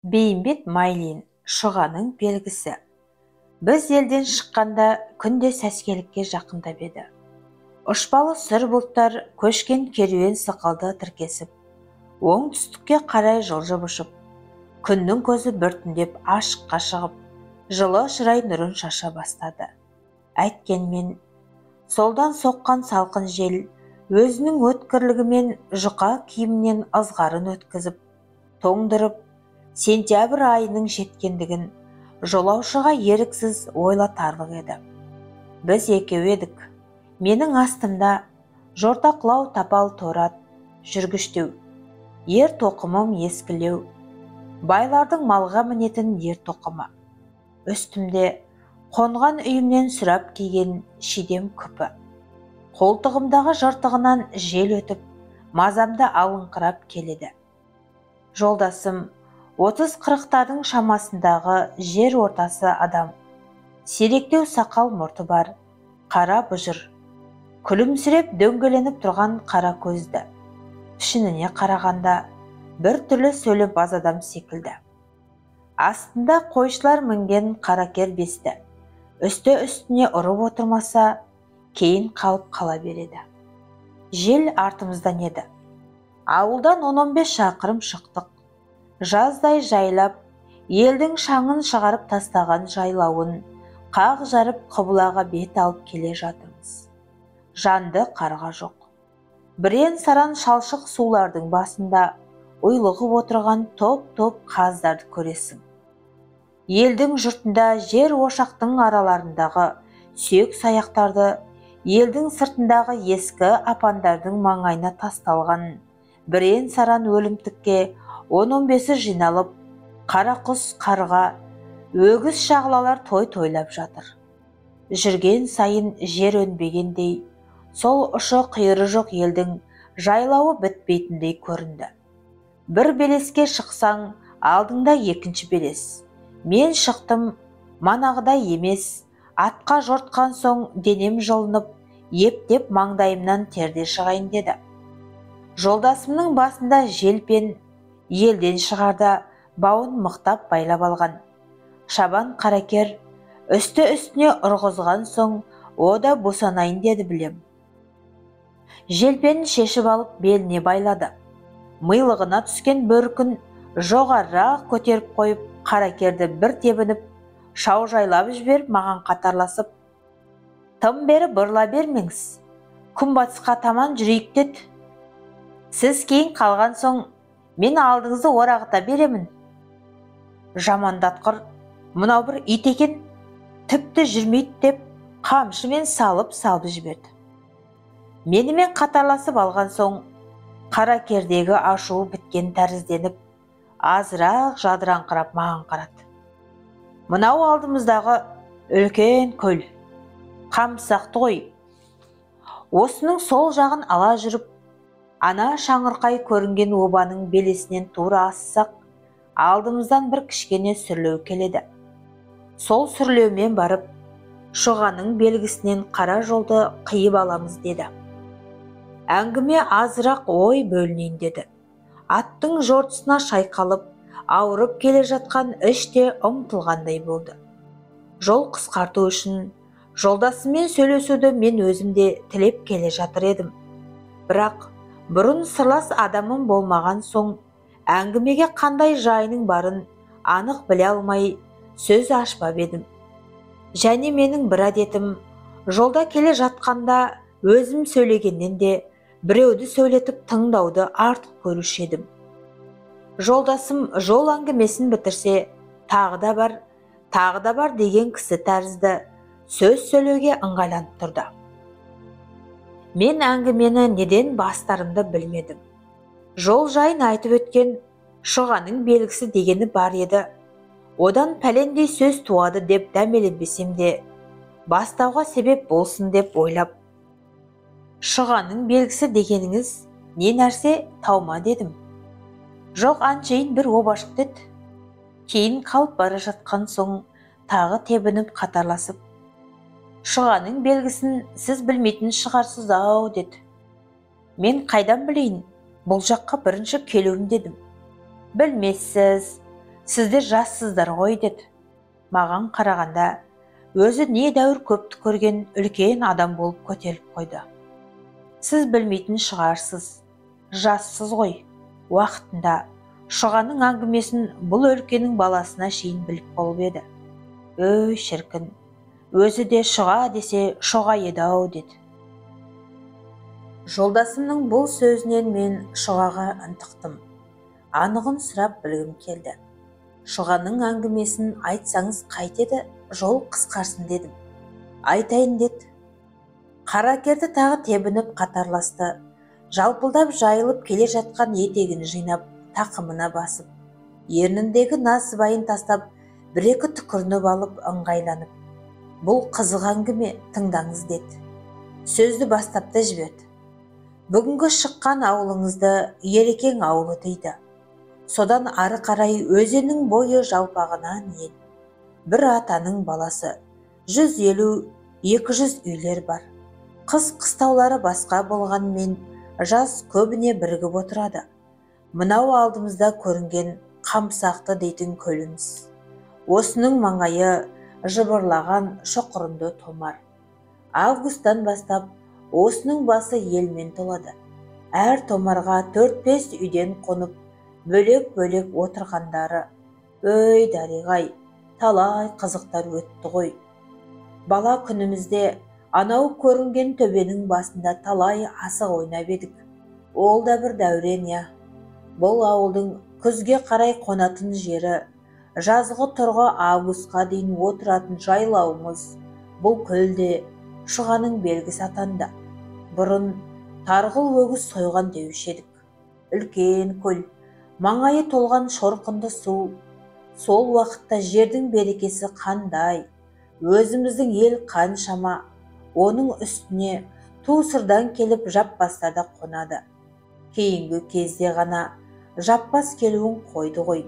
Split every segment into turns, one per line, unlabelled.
Бейімбет Майлин. Шұғаның белгісі. Біз елден шыққанда күн де сәскелікке жақындап еді. Ұшпалы сұр бұлттар көшкен керуен сықылды тіркесіп, оңтүстікке қарай жылжып ұшып, күннің көзі біртіндеп ашыққа шығып, жылы шырай нұрын шаша бастады. Әйткенмен, солдан соққан салқын жел өзінің өткірлігімен жұқа киімнен ызғарын өткізіп, тоңдырып, сентябрь айының жеткендігін жолаушыға еріксіз ойлатарлық еді. Біз екеу едік. Менің астымда жортақлау тапал торат, жүргіштеу, ер тоқымым ескілеу, байлардың малға мінетін ер тоқымы. Үстімде қонған үйімнен сұрап киген шидем күпі. Қолтығымдағы жыртығынан жел өтіп, мазамды алыңқырап келеді. Жолдасым 30-40-тардың шамасындағы жер ортасы адам. Сиректеу сақал мұрты бар, қара бұжыр, күлімсіреп дөңгеленіп тұрған қара көзді. Пішініне қарағанда бір түрлі сөйлемпаз адам секілді. Астында қойшылар мінген қаракер бесті. Үсті-үстіне ұрып отырмаса, кейін қалып қала береді. Жел артымыздан еді. Ауылдан 10-15 шақырым шықтық. Жаздай жайлап, елдің шаңын шығарып тастаған жайлауын қақ жарып құбылаға бет алып келе жатырмыз. Жанды қарға жоқ. Бірен-саран шалшық сулардың басында ұйлығып отырған топ-топ қаздарды көресің. Елдің жұртында жер ошақтың араларындағы сүйек саяқтарды, елдің сыртындағы ескі апандардың маңайына тасталған бірен-саран өлімтікке 10-15-і жиналып, қара құс, қарға, өгіз шағылалар той тойлап жатыр. Жүрген сайын жер өнбегендей, сол ұшы қиыры жоқ елдің жайлауы бітпейтіндей көрінді. Бір белеске шықсаң, алдыңда екінші белес. Мен шықтым, манағыдай емес, атқа жортқан соң денем жылынып, ептеп маңдайымнан терде шығайын деді. Жолдасымның басында желпен, елден шығарда бауын мықтап байлап алған. Шабан қаракер үсті-үстіне ұрғызған соң, о да босанайын деді білем. Желпенін шешіп алып беліне байлады. Милығына түскен бөркін жоғарырақ көтеріп қойып, қаракерді бір тебініп, шаужайлап жіберіп маған қатарласып, «Тым бері бұрыла бермеңіз, күнбатысқа таман жүрейік» деді. «Сіз кейін қалған соң, мен алдыңызды орағыта беремін». Жамандатқыр, мынау бір ит екен, тіпті жүрмейді деп қамшымен салып-салып жіберді. Менімен қатарласып алған соң, қаракердегі ашуы біткен тәрізденіп, азырақ жадыраңқырап маған қарады. Мынау алдымыздағы үлкен көл, қамсақты ғой. Осының сол жағын ала жүріп, ана шаңырқай көрінген обаның белесінен тура ассақ, алдымыздан бір кішкене сүрлеу келеді. Сол сүрлеумен барып, шұғаның белгісінен қара жолды қиып аламыз деді. Әңгіме азырақ ой бөлінейін деді. Аттың жортысына шайқалып, ауырып келе жатқан іште ұмтылғандай болды. Жол қысқарту үшін жолдасыммен сөйлесуді мен өзім де тілеп келе жатыр едім. Бірақ бұрын сырлас адамым болмаған соң, әңгімеге қандай жайының барын анық біле алмай, сөз ашпап едім. Және менің бір әдетім, жолда келе жатқанда өзім сөйлегеннен де біреуді сөйлетіп тыңдауды артық көруші едім. Жолдасым жол әңгімесін бітірсе, тағы да бар, тағы да бар деген кісі тәрізді сөз сөйлеуге ыңғайланып тұрды. Мен әңгімені неден бастарымды білмедім. Жол жайын айтып өткен шұғаның белгісі дегені бар еді. Одан пәлендей сөз туады деп дәмеленбесем де, бастауға себеп болсын деп ойлап, шұғаның белгісі дегеніңіз не нәрсе таума дедім. Жоқ, әншейін бір обашық деді. Кейін қалып бара жатқан соң тағы тебініп қатарласып, шұғаның белгісін сіз білмейтін шығарсыз ау деді. Мен қайдан білейін, бұл жаққа бірінші келуім дедім. Білмессіз, Сіздер жассыздар ғой деді. Маған қарағанда өзі не дәуір көпті көрген үлкен адам болып көтеріліп қойды. Сіз білмейтін шығарсыз, жассыз ғой. Уақытында Шұғаның әңгімесін бұл өлкенің баласына шейін біліп болып еді. Өй шіркін, өзі де Шұға десе Шұға еді-ау деді. Жолдасымның бұл сөзінен мен Шұғаға ынтықтым. Анығын сұрап білгім келді. Шұғаның әңгімесін айтсаңыз қайтеді, жол қысқарсын дедім. Айтайын деді. Қаракерді тағы тебініп қатарласты. Жалпылдап жайылып келе жатқан етегін жинап, тақымына басып, ерніндегі насыбайын тастап, бір-екі түкірініп алып ыңғайланып, бұл қызық әңгіме, тыңдаңыз деді. Сөзді бастап та жіберді. Бүгінгі шыққан ауылыңызды Ерекең ауылы дейді. Содан ары қарай өзеннің бойы жалпағынан ел. Бір атаның баласы, 150-200 үйлер бар. Қыс қыстаулары басқа болғанмен жаз көбіне бірігіп отырады. Мынау алдымызда көрінген Қамсақты дейтін көліміз. Осының маңайы жыбырлаған шоқырынды томар. Августтан бастап осының басы елмен толады. Әр томарға 4-5 үйден қонып, бөлек-бөлек отырғандары. Өй дариғай, талай қызықтар өтті ғой. Бала күнімізде анау көрінген төбенің басында талай асық ойнап едік. Ол да бір дәурен я. Бұл ауылдың күзге қарай қонатын жері, жазғы тұрғы августқа дейін отыратын жайлауымыз бұл көлде Шұғаның белгісі атанды. Бұрын тарғыл өгіз сойған деуші едік. Үлкен көл, маңайы толған шорқынды су. Сол уақытта жердің берекесі қандай, өзіміздің ел қаншама, оның үстіне ту сырдан келіп жаппастарда қонады. Кейінгі кезде ғана жаппас келуін қойды ғой.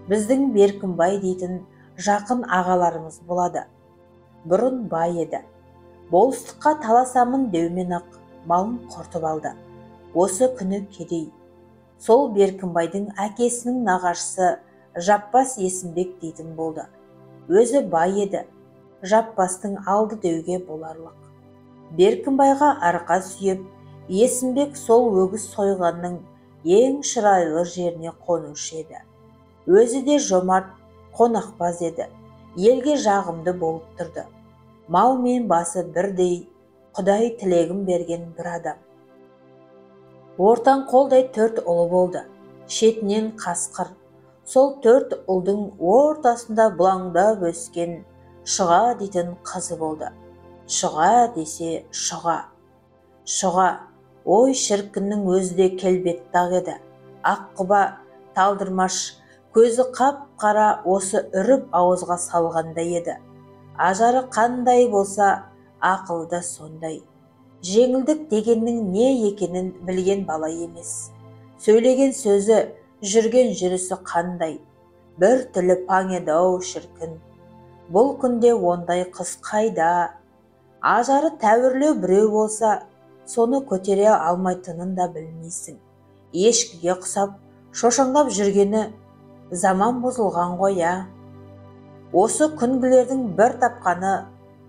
Біздің Беркінбай дейтін жақын ағаларымыз болады. Бұрын бай еді. Болыстыққа таласамын деумен-ақ малын құртып алды. Осы күні кедей. Сол Беркінбайдың әкесінің нағашысы Жаппас Есімбек дейтін болды. Өзі бай еді. Жаппастың алды деуге боларлық. Беркінбайға арқа сүйеп, Есімбек сол өгіз сойғанның ең шырайлы жеріне қонушы еді. Өзі де жомарт, қонақпаз еді. Елге жағымды болып тұрды. Мал мен басы бірдей, Құдай тілегін берген бір адам. Ортан қолдай 4 ұлы болды. Шетінен қасқыр. Сол 4 ұлдың ортасында бұлаңдап өскен Шұға дейтін қызы болды. Шұға десе Шұға. Шұға, ой шіркіннің өзі де келбетті-ақ еді. Аққұба, талдырмаш, көзі қап-қара, осы үріп ауызға салғандай еді. Ажары қандай болса, ақылы да сондай. Жеңілдік дегеннің не екенін білген бала емес. Сөйлеген сөзі, жүрген жүрісі қандай. Бір түрлі паң еді-ау шіркін. Бұл күнде ондай қыз қайда? Ажары тәуірлеу біреу болса, соны көтере алмайтынын да білмейсің. Ешкіге құсап, шошаңдап жүргені заман бұзылған ғой, ә. Осы күнгілердің бір тапқаны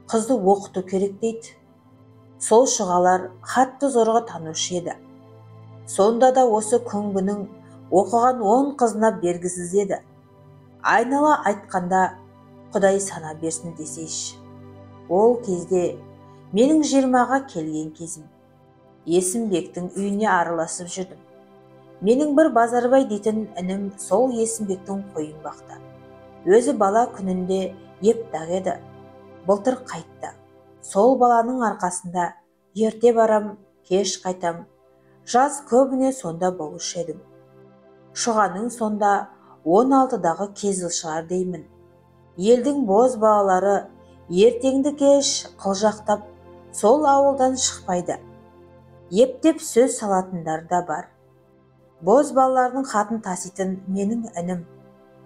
қызды оқыту керек дейді. Сол Шұғалар хатты зорға танушы еді. Сонда да осы күнгінің оқыған 10 қызына бергісіз еді. Айнала айтқанда Құдай сана берсін десейші. Ол кезде менің 20-ға келген кезім. Есімбектің үйіне араласып жүрдім. Менің бір Базарбай дейтін інім сол Есімбектің қойын бақты. Өзі бала күнінде еп-тақ еді. Былтыр қайтты. Сол баланың арқасында ерте барам, кеш қайтам. Жаз көбіне сонда болушы едім. Шұғаның сонда 16-дағы кезі шығар деймін. Елдің боз балалары ертеңді кеш қылжақтап сол ауылдан шықпайды. Ептеп сөз салатындар да бар. Боз балалардың хатын таситын менің інім.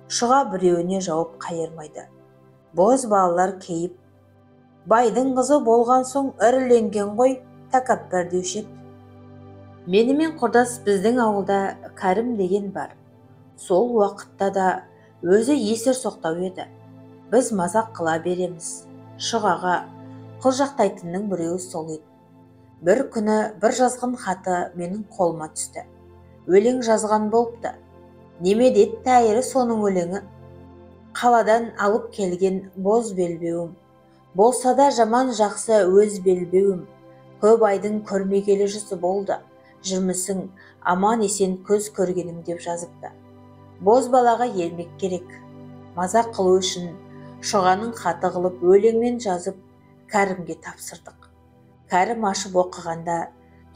Шұға біреуіне жауап қайырмайды. Боз балалар кейіп, байдың қызы болған соң іріленген ғой, тәкаппар деуші еді. Менімен құрдас біздің ауылда Кәрім деген бар. Сол уақытта да Өзі есер соқтау еді. Біз мазақ қыла береміз. Шұғаға қылжақтайтынның біреуі сол еді. Бір күні бір жазған хаты менің қолыма түсті. Өлең жазған болыпты. Неме дед тәйірі соның өлеңі. Қаладан алып келген боз белбеуім. Болса да жаман жақсы өз белбеуім. Көп айдың көрмегелі жүзі болды. Жүрмісің аман есен көз көргенім деп жазыпты. Боз балаға ермек керек. Мазақ қылу үшін Шұғаның хаты қылып өлеңмен жазып Кәрімге тапсырдық. Кәрім ашып оқығанда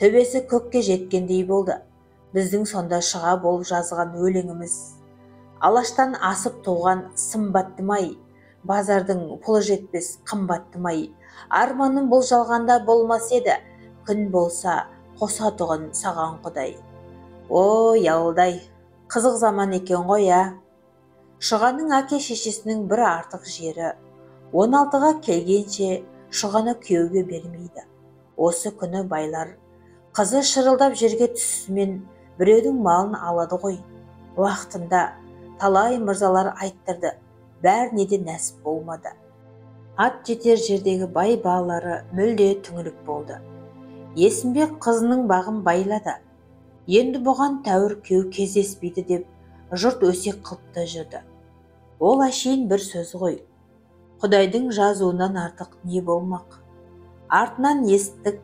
төбесі көкке жеткендей болды. Біздің сонда Шұға болып жазған өлеңіміз. Алаштан асып туған сымбаттымай, базардың пұлы жетпес қымбаттымай. Арманым бұл жалғанда болмас еді, күн болса қосатұғын саған құдай. Ой, алдай, қызық заман екен ғой, ә? Шұғаның әке шешесінің бір артық жері, 16-ға келгенше Шұғаны күйеуге бермейді. Осы күні байлар қызы шырылдап жерге түсісімен біреудің малын алады ғой. Уақытында талай мырзалар айттырды, бәріне де нәсіп болмады. Ат жетер жердегі бай балалары мүлде түңілік болды. Есімбек қызының бағын байлады. Енді бұған тәуір күйеу кездеспейді деп жұрт өсек қылып та жүрді. Ол әшейін бір сөз ғой. Құдайдың жазуынан артық не болмақ? Артынан естік,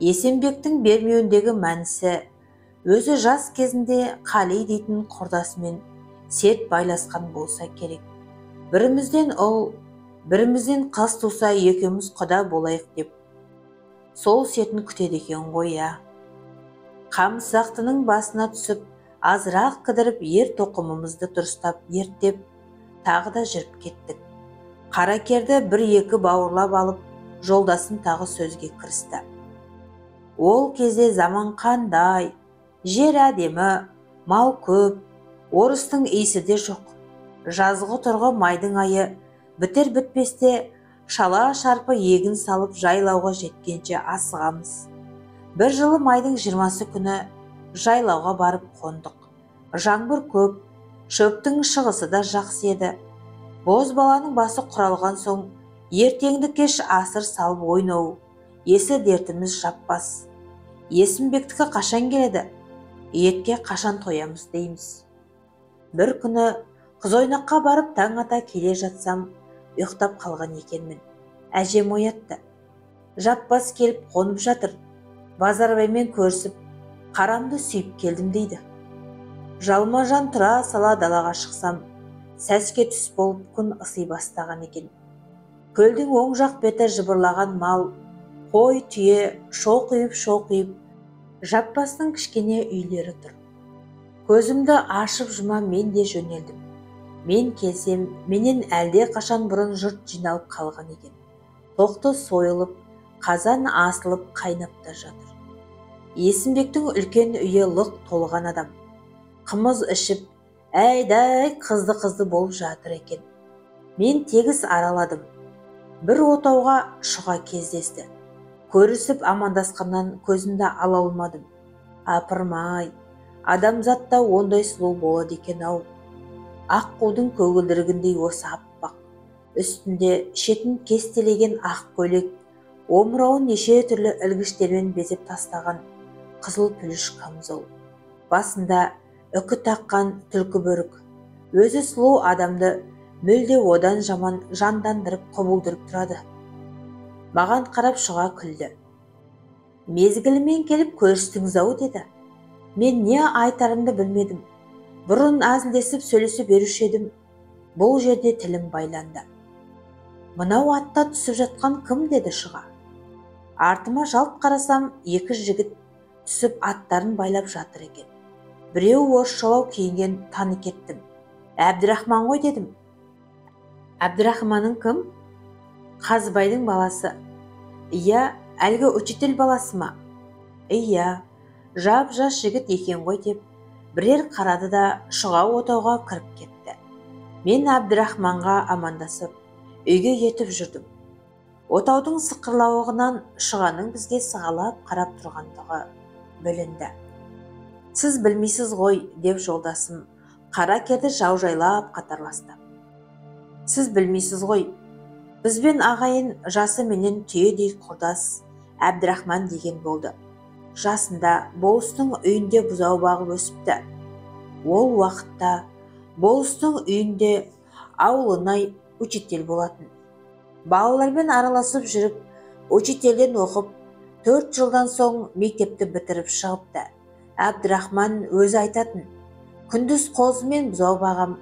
Есенбектің бермеуіндегі мәнісі өзі жас кезінде Қали дейтін құрдасымен серт байласқан болса керек. Бірімізден ұл, бірімізден қыз туса екеуміз құда болайық деп. Сол сертін күтеді екен ғой, ә. Қамысақтының басына түсіп, азырақ кідіріп ер тоқымымызды дұрыстап ерттеп, тағы да жүріп кеттік. Қаракерді бір-екі бауырлап алып, жолдасым тағы сөзге кірісті. Ол кезде заман қандай, жер әдемі, мал көп, орыстың иісі де жоқ. Жазғы тұрғы майдың айы бітер бітпесте шала шарпы егін салып жайлауға жеткенше асығамыз. Бір жылы майдың 20 күні жайлауға барып қондық. Жаңбыр көп, шөптің шығысы да жақсы еді. Боз баланың басы құралған соң ертеңді кеш асыр салып ойнау, есі дертіміз жаппас. Есімбектікі қашан келеді, етке қашан тоямыз дейміз. Бір күні Қызойнаққа барып таң ата келе жатсам, ұйықтап қалған екенмін. Әжем оятты. Жаппас келіп қонып жатыр. Базарбаймен көрісіп, қарамды сүйіп келдім дейді. Жалма-жан тұра сала далаға шықсам, сәске түс болып күн ысы бастаған екен. Көлдің оң жақ беті жыбырлаған мал, қой, түйе, шоқиып-шоқиып, Жаппастың кішкене үйлері тұр. Көзімді ашып жұма мен де жөнелдім. Мен келсем, менен әлде қашан бұрын жұрт жиналып қалған екен. Тоқты сойылып, қазан асылып қайнап та жатыр. Есімбектің үлкен үйі лық толған адам. Қымыз ішіп, әйдай қызды-қызды болып жатыр екен. Мен тегіс араладым. Бір отауға Шұға кездесті. Көрісіп амандасқаннан көзімді ала алмадым. Апырмай, адамзат та ондай сұлу болады екен ау. Аққудың көгілдірігіндей осы аппақ. Үстінде шетін кестелеген ақ көйлек, омырауын неше түрлі ілгіштермен безеп тастаған қызыл пүліш камзол. Басында үкі таққан түлкі бөрік. Өзі сұлу адамды мүлде одан жаман жандандырып құбылдырып тұрады. Маған қарап Шұға күлді. Мезгілімен келіп көрістіңіз ау деді. Мен не айтарымды білмедім. Бұрын әзілдесіп сөйлесе беруші едім. Бұл жерде тілім байланды. Мынау атта түсіп жатқан кім деді Шұға. Артыма жалт қарасам, екі жігіт түсіп аттарын байлап жатыр екен. Біреу орысшалау киінген, таны кеттім. Әбдірахман ғой дедім. Әбдірахманың кім? Қазыбайдың баласы. Иә, әлгі учитель баласы ма? Иә, жап-жас жігіт екен ғой деп бірер қарады да Шұға отауға кіріп кетті. Мен Әбдірахманға амандасып, үйге етіп жүрдім. Отаудың сықырлауығынан Шұғаның бізге сығалап қарап тұрғандығы білінді. Сіз білмейсіз ғой, деп жолдасым Қаракерді жаужайлап қатарласты. Сіз білмейсіз ғой, бізбен ағайын жасы менен түйедей құрдас Әбдірахман деген болды. Жасында болыстың үйінде бұзау бағып өсіпті. Ол уақытта болыстың үйінде ауылынай учитель болатын. Балалармен араласып жүріп, учительден оқып, 4 жылдан соң мектепті бітіріп шығыпты. Әбдірахман өзі айтатын, күндіз қозы мен бұзау бағам,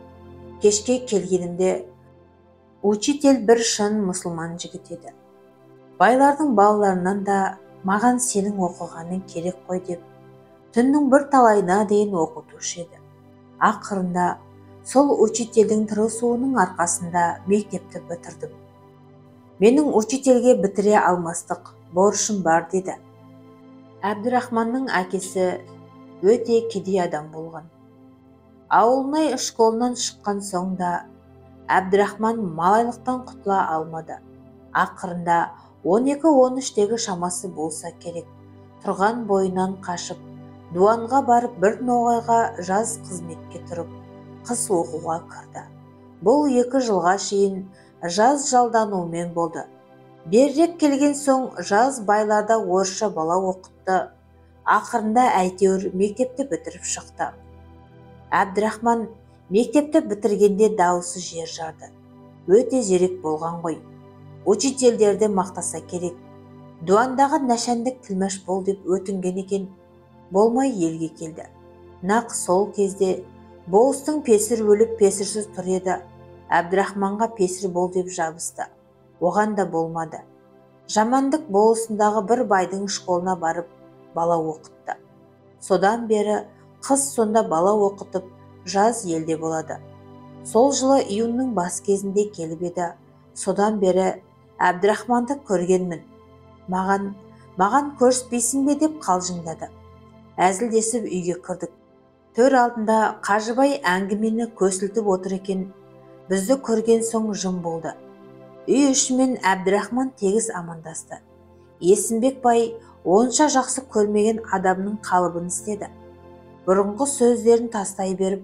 кешке келгенімде учитель бір шын мұсылман жігіт еді. Байлардың балаларынан да маған сенің оқығаның керек қой деп, түннің бір талайына дейін оқытушы еді. Ақырында сол учительдің тырысуының арқасында мектепті бітірдім. Менің учительге бітіре алмастық борышым бар деді. Әбдірахманның әкесі өте кедей адам болған. Ауылнай школынан шыққан соң да Әбдірахман малайлықтан құтыла алмады. Ақырында 12-13-тегі шамасы болса керек, тұрған бойынан қашып, дуанға барып бір ноғайға жаз қызметке тұрып, қыс оқуға кірді. Бұл 2 жылға шейін жаз жалдануымен болды. Берірек келген соң жаз байларда орысша бала оқытты. Ақырында әйтеуір мектепті бітіріп шықты. Әбдірахман мектепті бітіргенде дауысы жер жарды. Өте зерек болған ғой. Учительдерді мақтаса керек. Дуандағы нәшәндік тілмәш бол деп өтінген екен, болмай елге келді. Нақ сол кезде болыстың песір өліп песірсіз тұр еді. Әбдірахманға песір бол деп жабысты. Оған да болмады. Жамандық болысындағы бір байдың школына барып бала оқытты. Содан бері қыз сонда бала оқытып, жаз елде болады. Сол жылы июньнің бас кезінде келіп еді. Содан бері Әбдірахманды көргенмін. Маған көріспейсің бе деп қалжыңдады. Әзілдесіп үйге кірдік. Төр алдында Қажыбай әңгімені көсілтіп отыр екен. Бізді көрген соң жым болды. Үй ішімен Әбдірахман тегіс амандасты. Есімбек бай онша жақсы көрмеген адамның қалыбын істеді. Бұрынғы сөздерін тастай беріп,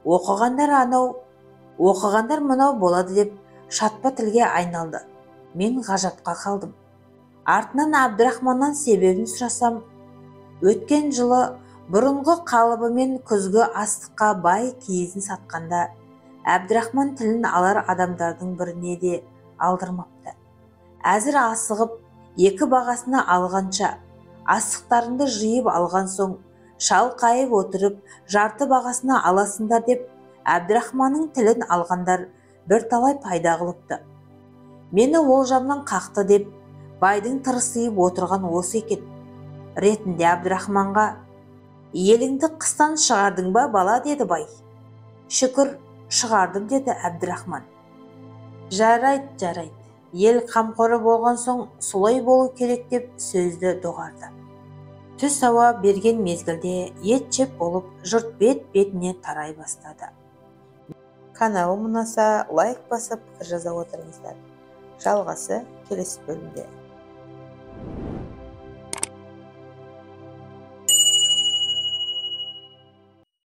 оқығандар анау, оқығандар мынау болады деп шатпа тілге айналды. Мен ғажапқа қалдым. Артынан Әбдірахманнан себебін сұрасам, өткен жылы бұрынғы қалыбымен күзгі астыққа бай киізін сатқанда Әбдірахман тілін алар адамдардың біріне де алдырмапты. Әзір асығып, екі бағасына алғанша, астықтарыңды жиып алған соң, шалқайып отырып, жарты бағасына аласыңдар деп Әбдірахманның тілін алғандар бірталай пайда қылыпты. Мені олжамнан қақты деп байдың тырысиып отырған осы екен. Ретінде Әбдірахманға, еліңді қыстан шығардың ба, бала деді бай. Шүкір, шығардым деді Әбдірахман. Жарайды, жарайды, ел қамқоры болған соң солай болу керек деп сөзді доғарды. Түс ауа берген мезгілде ет жеп болып жұрт бет-бетіне тарай бастады.
Каналым ұнаса лайк басып, пікір жаза отырыңыздар. Жалғасы келесі бөлімде.